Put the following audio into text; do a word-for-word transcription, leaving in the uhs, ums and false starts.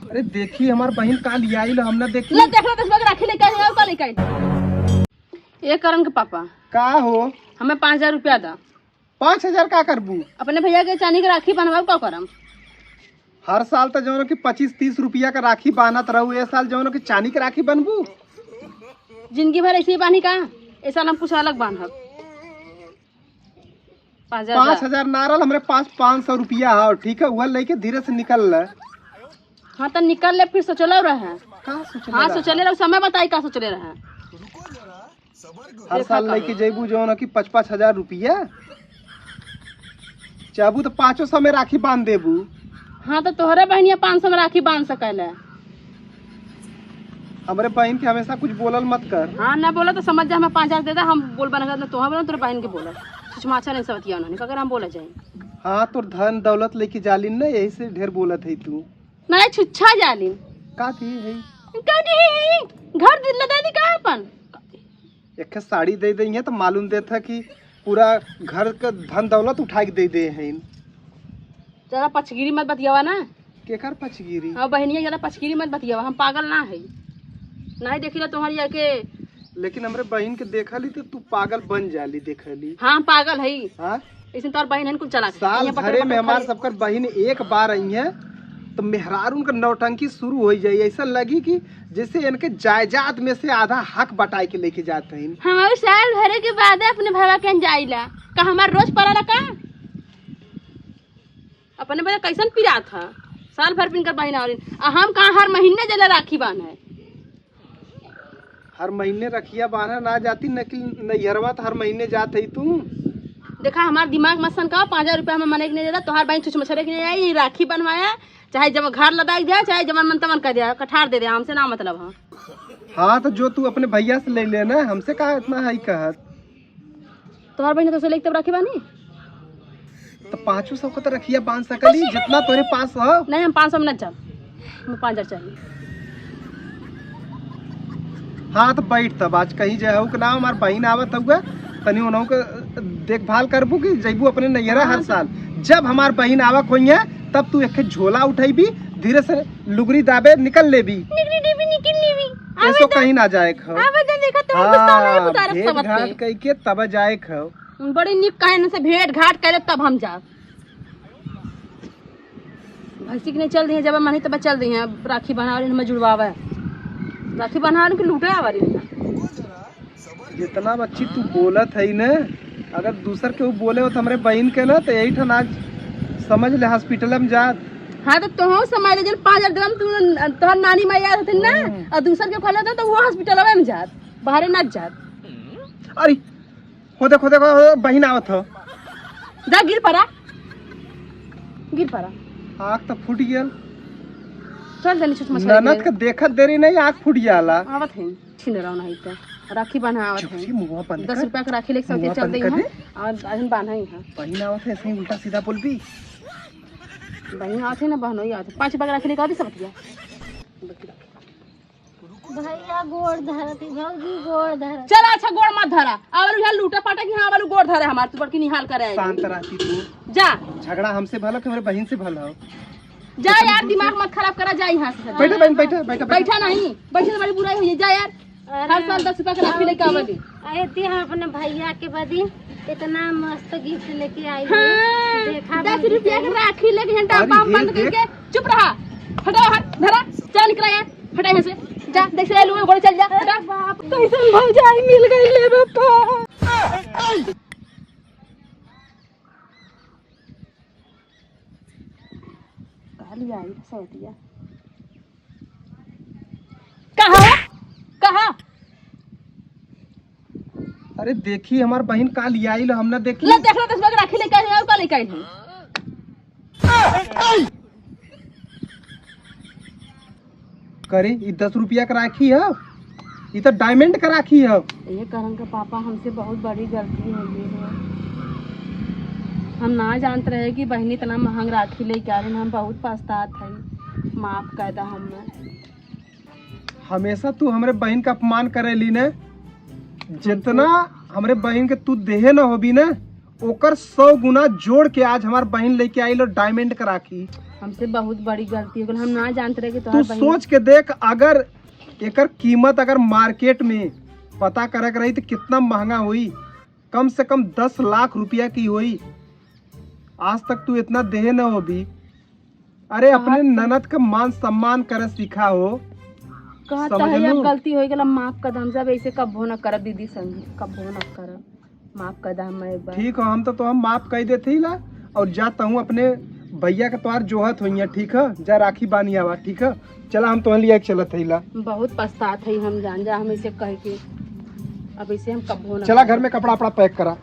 अरे देखी, हमार बहिन का लियाइल, हम ना देखी। ले देख लो, दस बग राखी लेके आई, और का लेके आई? ए करण के पापा। का हो? हमें पाँच हजार रुपया दा। पाँच हजार का करबू? अपने भैया के चानी के राखी बनवाऊ, का करम? हर साल तो जौन कि पच्चीस तीस रुपया का राखी बांधत रहू, ए साल जौन कि चानी के राखी बनबू? जिंदगी भर ऐसे ही बांधी का? ए साल हम कुछ अलग बांधब। पाँच हजार पाँच हजार ना रहल, हमरे पास पाँच सौ रुपया है, ठीक है, वह लेके धीरे से निकल ले। हाँ, तो निकल ले, फिर सोचले रहे। का सोचले हाँ, रहे? सोचले रहे, समय बताई का सोचले रहे। हर देखा साल का लेके जेबू जौन कि पाँच पाँच हजार रुपया, चाहबू तो पाँचों सौ में राखी बांध देबू। हाँ, तो तोहरे बहनिया पाँच सौ में राखी बांध सकेले। हमरे बहिन के हमेशा कुछ बोलल मत कर। हाँ, ना बोला तो समझ जा, हमें पाँच हजार दे दे, हम बोल बना करत ना, तोहर बोला, तोरे बहिन के बोला। छुछमाछा नहीं समझिया उन्होंने, अगर हम बोला जाए। हाँ, तोर धन दौलत लेके जालिन ना, यही से ढेर बोलत है तू। नहीं, छुच्छा जालिन। का थी है? का थी है? घर दिल लगा दी का अपन? एक ठे साड़ी दे देइहे तो मालूम देत है कि पूरा घर के धन दौलत उठा के दे दे हैं। ज्यादा पचगिरी मत बतियावा ना। केकर पचगिरी? हाँ, बहनिया, ज्यादा पचगिरी मत बतियावा, हम पागल ना है। नहीं देखी ला तुम्हारी आके। लेकिन हमरे बहिन के देखली तो तू पागल बन जाली, देखली। हाँ, हम पागल है। हाँ? इसमें तोर बहिन है कुल चला के। साल यहाँ पकड़, भरे पकड़ में हमार खाली। सबकर बहिन एक बार आई है तो मेहरारू उनकर नौटंकी शुरू हो जाई। ऐसा लगी कि जैसे इनके जायदाद में से आधा हक बटाए के लेके जाते हैं। हम साल भरे के बाद अपने भवा के जाइला। का हमार रोज पड़ला का? अपने बजा कैसन पिरात है? साल भर पिनकर बहिन आवरिन। आ हम कहाँ हर महीने जला राखी बांधे? हर महीने रखिया बांधे ना जाती, न कि नैहरवा तो हर महीने जात है तू। देखा, हमार दिमाग मत सनकावा, पाँच हजार रुपया में मने के नहीं देता, तोहार बहिन छुछ मछरे के नहीं आई, ये राखी बनवाया, चाहे जब घर लदाई दिया, चाहे जवन मन तमन कर दिया, कठार दे दे, हमसे ना मतलब है। हाँ, तो जो तू अपने भैया से ले लेना, हमसे का इतना है कहत? तोहार बहिन तो से लेके तब राखी बानी? तो पाँचों सौ को तो रखिया बांध सकली, जितना तोरे पास हो। नहीं, हम पाँच सौ में ना जाब, हमें पाँच हजार चाहिए। हाँ, तो बैठ तब, आज कहीं जाए हो कि ना, हमार बहिन आवत हुआ, तनी उन्हों के देखभाल करबू कि जैबू अपने नैहरा हर हाँ, साल। जब हमार बहिन आवक होई है, तब तू एक झोला उठैबी, धीरे से लुगरी दाबे निकल लेबी। निकली देबी, निकल लेबी। ऐसो आवे तो, कहीं ना जाए खो। आवे तो देखा, तुम हाँ, गुस्सा नहीं उतारब भेंट सबत घाट पे। कई के तब जाए खो। बड़ी निक कहे न से भेंट घाट करे तब हम जाब। भैंसी के नहीं चल रही है, जब मानी तब चल रही है, राखी बना रही, हमें जुड़वावे। राखी बना रही कि लूटे आवा रही। जितना बच्ची तू बोलत है न, अगर दूसर केहू बोले हो तो हमरे बहिन के ना, तो यही ठन आज समझ ले हॉस्पिटल में जात। हाँ, तो तोहू समझ ले, जन पाँच हजार दिरहम तू, तोहर नानी माई आए हथिन ना, हम्म। और दूसर के खोले तो, तो वो हॉस्पिटल में जात, बाहरे ना जात। अरे, हो देखो, देखो, बहिन आवत हो। जा, गिर पड़ा, गिर पड़ा। आँख तो फूट गयल। चल, जनी छुछ मछली ननद के। के देखत देरी नहीं, आँख फूट जाला। आवत है, छिनरा नहीं तो। राखी बन्हा आवत है। चुप सी, मुँहवा बंद दस कर। रुपया के राखी लेके सबके मुँहवा चल बंद रही कर हैं। दे। और अहन बान्हा ही है। बहिन आवत है, ऐसे ही उल्टा सीधा बोलबी। बहिन आवत है ना, बहनोई आवत है। पाँच रुपया के राखी लेके आवत है सब भैया। भैया गोड़ धरती, भौजी गोड़ धरती। चल अच्छा, गोड़ मत धरा। आवल उहे लूटे पाटे कि हाँ, आवल गोड़ धरे हमार, तू बड़की निहाल करे आई। शांत रहती तू। जा। झगड़ा हमसे भला कि हमरे बहिन से भला हो। जा यार, दिमाग मत खराब करा, जा यहाँ से। बैठा बहिन, बैठा, बैठा, बैठा। बैठा नहीं, बैठे से बड़ी बुराई हुई है, जा यार। अरे हर साल दस रुपया के राखी लेके आवली। अरे ती हम अपने भैया के बदी इतना मस्त गिफ्ट लेके आई है। हाँ, देखा दस रुपया के राखी लेके घंटा अरे बाम हे बंद देख। करके चुप रहा। हटाओ हाथ, धरा, चल निकला यार। हटा यहाँ से, जा, देख से लोग गोड़ चल जा, हटा। बाप, कैसन भौजाई मिल गई ले बापा। काली आई सौतिया। कहा? कहा? अरे देखी, हमार बहिन का लियाइल, हम ना देखी। ले देख लो, दस बग राखी लेके आई, और का लेके आई है? करे, ई दस रुपया के राखी है, ई तो डायमंड के राखी है। ये करण के पापा, हमसे बहुत बड़ी गलती हो गई है। हम ना जानत रहे कि बहिनी इतना महंग राखी लेके आ रही, हम बहुत पछतात है। माफ कर दा हमें। हमेशा तू हमरे बहिन का अपमान करेली ने। जितना हमरे बहिन के तू देहे न होबी ने, ओकर सौ गुना जोड़ के आज हमार बहिन लेके आइल और डायमंड के राखी। हमसे बहुत बड़ी गलती हो गई, हम ना जानते रहे कि तू तोहार बहिन। सोच के देख, अगर एकर कीमत अगर मार्केट में पता करे के रही तो कितना महंगा होई। कम से कम दस लाख रुपया की होई। आज तक तू इतना देहे न हो भी। अरे, अपने ननद का मान सम्मान करे सीखा हो। कहत समझ है, अब लू? गलती हो गई, माफ कर दे हमसे, अब ऐसे कबो न करब दीदी संगी, कबो न करब, माफ कर दे हम एक बार। ठीक हो, हम तो, तो हम माफ कर देते ही ला। और जा तहूँ अपने भैया के तोहार जोहत होइया, ठीक है? जा राखी बांधी आवा, ठीक है? चला, हम तोहन लिया के चलत है ला। बहुत पछतात है हम, जान जा, हम ऐसे कह के, अब ऐसे हम कबो न चला, करब। घर में कपड़ा अपड़ा पैक करा।